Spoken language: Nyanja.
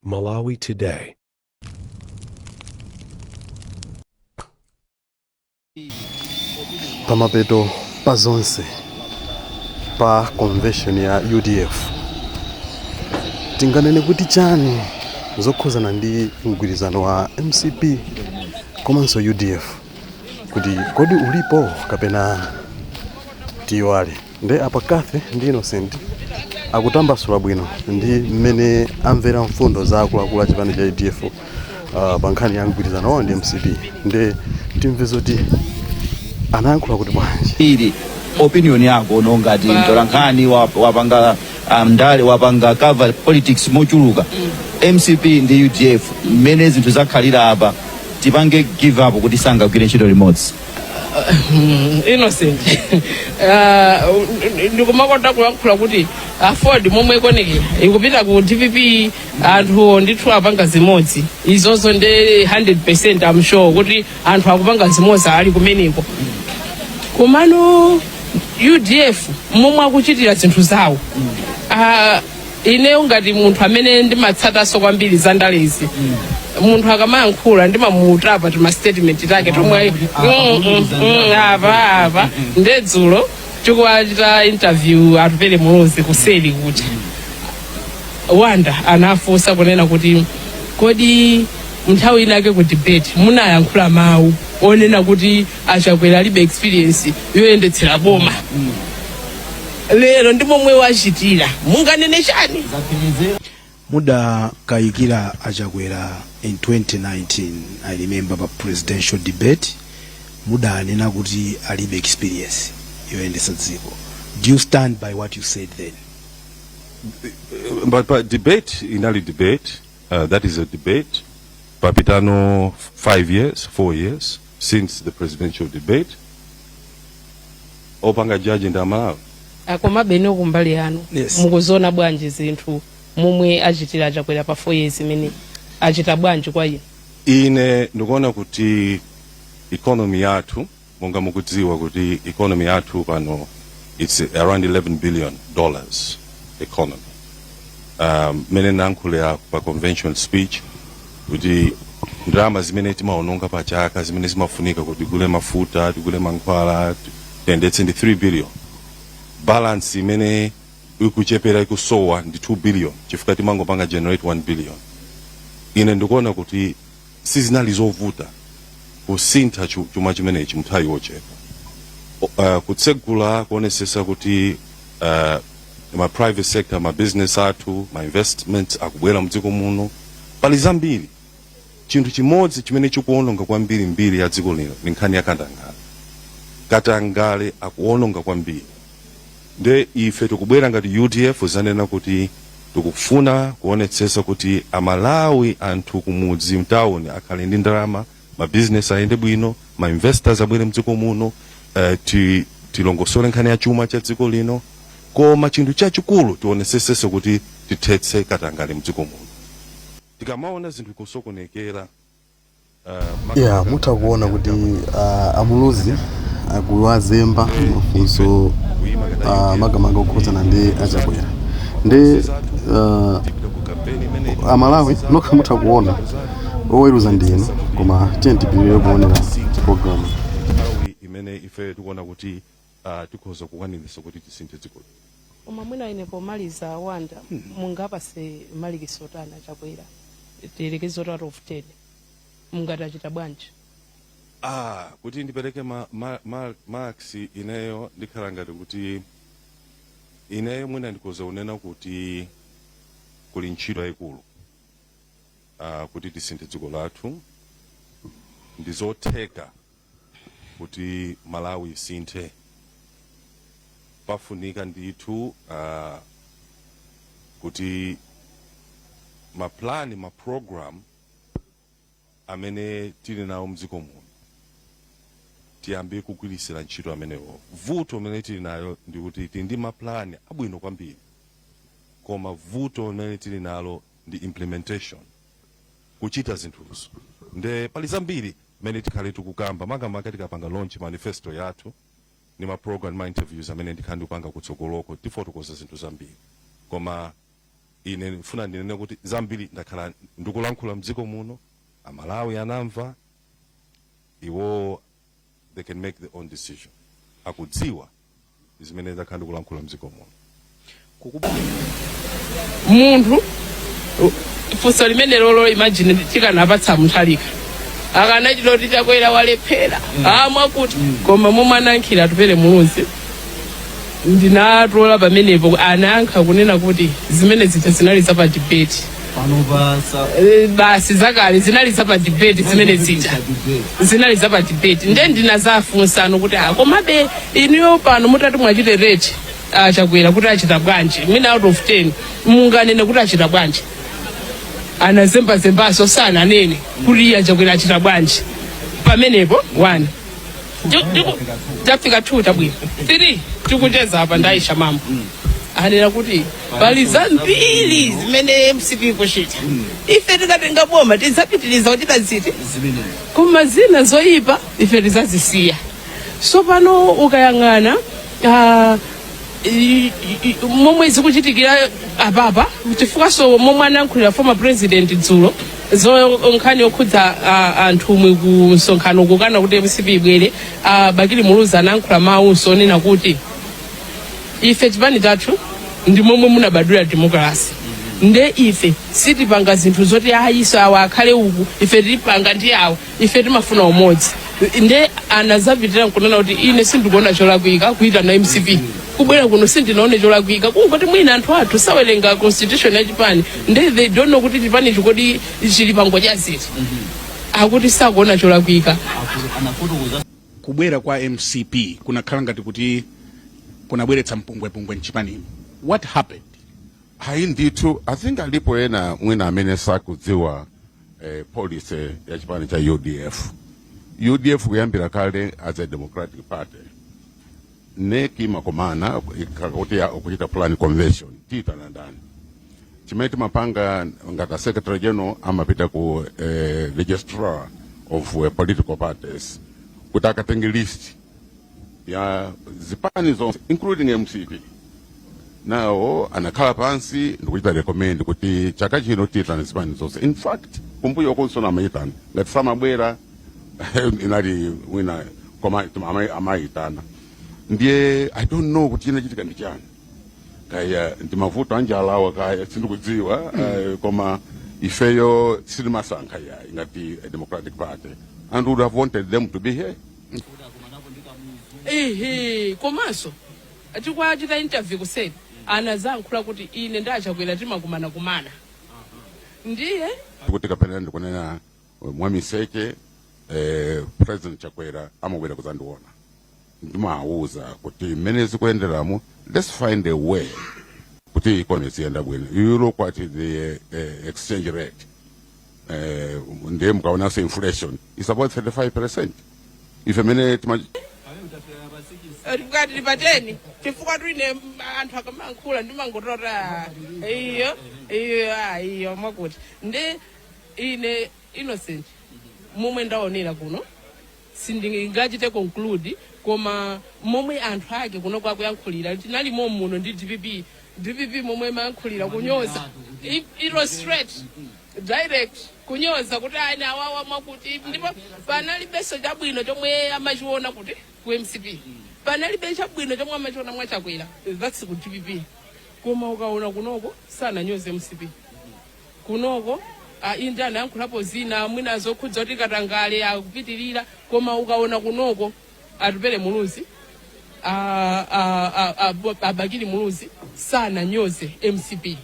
Malawi Today. Pamapeto pa zonse pa convention ya UDF, tinganene kuti chani zokhuzana ndi mgwirizano wa MCP komanso UDF? Kuti kodi ulipo kapena tiyiwale? Nde apa Cathy ndi Innocent akutambasula bwino ndi mmene amvera mfundo za akuluakulu a chipani cha UDF pa nkhani ya mgwirizano wawo ndi MCP. Nde timve zoti anayankhula kuti bwanji. Ili opinion yako no ngati mtolankhani wapanga ndale, wapanga cover politics mochuluka, MCP ndi UDF, mmene zinthu zakhalira apa, tipange give up kuti sangagwire ntchito limodzi? Innocent, ndikumakonda kulankhula kuti AFORD momwe ikuonekera ikupita ku DPP. Anthu ndithu apanga zimodzi izozo ndi 100%. I'm sure kuti anthu akupanga zimodzi ali kumeneko. Komano UDF momwe akuchitira zinthu zawo, ineyo ngati munthu amene ndimatsatanso kwambiri za ndalezi, munthu akamayankhula ndimamutapa tima statement take tomwe apa. Ndedzulo tikuwachita interview Atupele Muluzi kuseri kucha, Wanda anafunsa kunena kuti kodi nthawi inake ku debate munayankhula mawu onena kuti aChakwera alibe experience yoyendetsera boma, lero ndi momwe wachitira munganene chani? Mudakayikira aChakwera in 2019. I remember pa presidential debate mudanena kuti alibe experience yoyendetsa dziko. Do you stand by what you said then? But debate inali debate, that is a debate. Papitano 5 years, 4 years since the presidential debate. Opanga judge ndi Amalawi. Komabe ine kumbali yanu, mukuziona bwanji zinthu momwe achitira aChakwera pa 4 years imene achita bwanji kwa inu? Ine ndikuona kuti economy yathu, monga mukudziwa kuti economy yathu pano it's around $11 billion economy. Mene nayankhulira pa convention speech kuti ndalama zimene timaononga pa chaka, zimene zimafunika kuti tigule mafuta, tigule mankhwala, tiyendetse, ndi 3 billion. Balance imene ikuchepera, ikusowa, ndi 2 billion chifukwa timangopanga generate 1 billion. Ine ndikuona kuti sizinali zovuta kusintha chuma chimenechi mnthawi yochepa. Kutsegula, kuonesesa kuti ma private sector, ma business athu, ma investments akubwera mdziko muno. Pali zambiri. Chinthu chimodzi chimene chikuononga kwambiri mbiri ya dziko lino ndi nkhani ya katangale. Katangale akuononga kwambiri. Nde ife tikubwera ngati UDF zanena kuti tikufuna kuonetsetsa kuti Amalawi, anthu kumudzi, mtawuni, akhale ndi ndalama, mabizinesi ayende bwino, ma investors abwere mdziko muno, tilongosole nkhani ya chuma cha dziko lino. Koma chinthu chachikulu, tionetsetse kuti tithetse katangale mdziko muno. Tikamaona zinthu kusokonekera, Yeah, mutha kuona kuti aMuluzi akuwazemba mafunso makamaka okhudzana ndi aChakwera. Ndi Amalawi nokha mutha kuona, oweruza ndi inu, koma tiye tipitirire kuonera program. Nthawi imene ife tikuona kuti tikhoza kukwanirisa kuti tisinthe dziko lino. Koma mwina ine pomaliza, Wanda, mungapase malikisi otani aChakwera? Tiyerekeze out of 10, mungati achita bwanji? Kuti ndipereke ma marks, ineyo ndikhala ngati kuti ineyo mwina ndikhoza kunena kuti kuli ntchito yayikulu kuti tisinthe dziko lathu. Ndi zotheka kuti Malawi isinthe. Pafunika ndithu kuti ma plan, ma program amene tili nawo mdziko muno tiyambe kugwirisira ntchito amenewo. Vuto limene tili nayo ndikuti tili ndi maplani abwino kwambiri, koma vuto limene tili nalo ndi implementation, kuchita zinthuzo. Nde pali zambiri mmene tikhale tikukamba, makamaka tikapanga launch manifesto yathu ndi ma program, ma interviews amene ndikhale ndikupanga kutsogoloko, tifotokoza zinthu zambiri. Koma Ine ndifuna ndinene kuti zambiri ndakhala ndikulankhula mdziko muno, Amalawi anamva. Iwo, they can make their own decision. Akudziwa zimene ndakhala ndikulankhula mdziko muno. Munthu, funso limene lolo, imagine tikanapatsa Mutharika, akanachita kuti Chakwera walephera amwa kuti. Koma momwe anayankhira Atupele Muluzi, ndinatola pamenepo. Anayankha kunena kuti zimene zija zinali za pa debate. Panopa sa Basi, zakale zinali za pa debate, zimene zija zinali za pa debate. Nde ndinazafunsano kuti, ah, komabe inuyo pano mutati mwachite rate aChakwera kuti achita bwanji, mwina out of 10 munganene kuti achita bwanji? Anazembazembaso, sananene kuti iye aChakwera achita bwanji pamenepo. One, tafika 2, tabwino. 3, tikucheza apa ndaisha mambo, anena kuti pali zambiri zimene MCP kuchita, ife tikatenga boma tidzapitiriza kuchita ziti, koma zina zoyipa ife tidzazisiya. So pano ukayang'ana momwe zikuchitikira apapa, chifukwa so momwe anayankhulira former president dzulo, zo nkhani yokhudza anthumwi ku msonkhano kukana kuti MCP ibwere, Bakili Muluzi anayankhula mawunso onena kuti ife chipani chathu ndi momwe munabadwira democracy, nde ife sitipanga zinthu zoti ayiso awa akhale uku, ife tipanga ndi awa, ife timafuna umodzi. Nde anazapitira nkunena kuti ine sindikuona cholakwika kuitana MCP kubwera kuno, sindinaone cholakwika, kungoti mwina anthu athu sawerenga constitution ya chipani, nde they don't know kuti chipani chikodi chili pangodya ziti. Akuti sakuona cholakwika. Anafotokoza. Kubwera kwa MCP kunakhala ngati kuti kunabweretsa mpungwepungwe mchipanimo. What happened? Hayi ndithu, I think alipo ena mwina amene sakudziwa policy ya chipani cha UDF. UDF kuyambira kale as a democratic party, NEC imakomana kuti kuchita plan convention, tiyitana ndani. Chimene timapanga ngati secretary general amapita ku registrar of political parties kuti akatenge list ya zipani zonse, including MCP. Nawo anakhala pansi ndikuchita recommend kuti chaka chino tiyitana zipani zonse. In fact, kumbuyo konso amayitana, ngati samabwera inali wina, koma amayitana. Ndiye I don't know kuti chinachitika ndi chani, kaya ndi mavuto anjalawa, kaya sindikudziwa. Koma ifeyo sitimasankha yayi ngati a democratic party, and would have wanted them to be here. Ehe, komanso tikwachita interview kuseri, anazayankhula kuti ine ndaChakwera timakumana kumana, ndiye Kuti kapena ndikunena mwamiseche, President Chakwera amabwera kuzandiona, ndimawuza kuti mmene zikuyenderamo, let's find a way kuti economy ziyenda bwino. You look at the exchange rate, ndiye mukaonanso inflation is about 35%. Ife mene tima Tikati tipateni, chifukwa tuine anthu akamayankhula ndimangotota iyo iyo, ah, iyo mwakuti ndi ine Innocent. Momwe ndaonera kuno sindingachite conclude, koma momwe anthu ake kuno kwakuyankhulira, tinalimo muno ndi DPP. DPP momwe mayankhulira kunyoza, it was straight direct kunyoza kuti ayi awawa mwakuti, ndipo panalibenso chabwino chomwe amachiona kuti ku MCP, panalibe chabwino chomwe amachiona mwaChakwera, that's ku DPP. Koma ukaona kunoko sananyoze MCP kunoko. Inde, anayankhulapo zina mwina zokhudza kuti katangale akupitirira, koma ukaona kunoko Atupele Muluzi, aBakili Muluzi sananyoze MCP.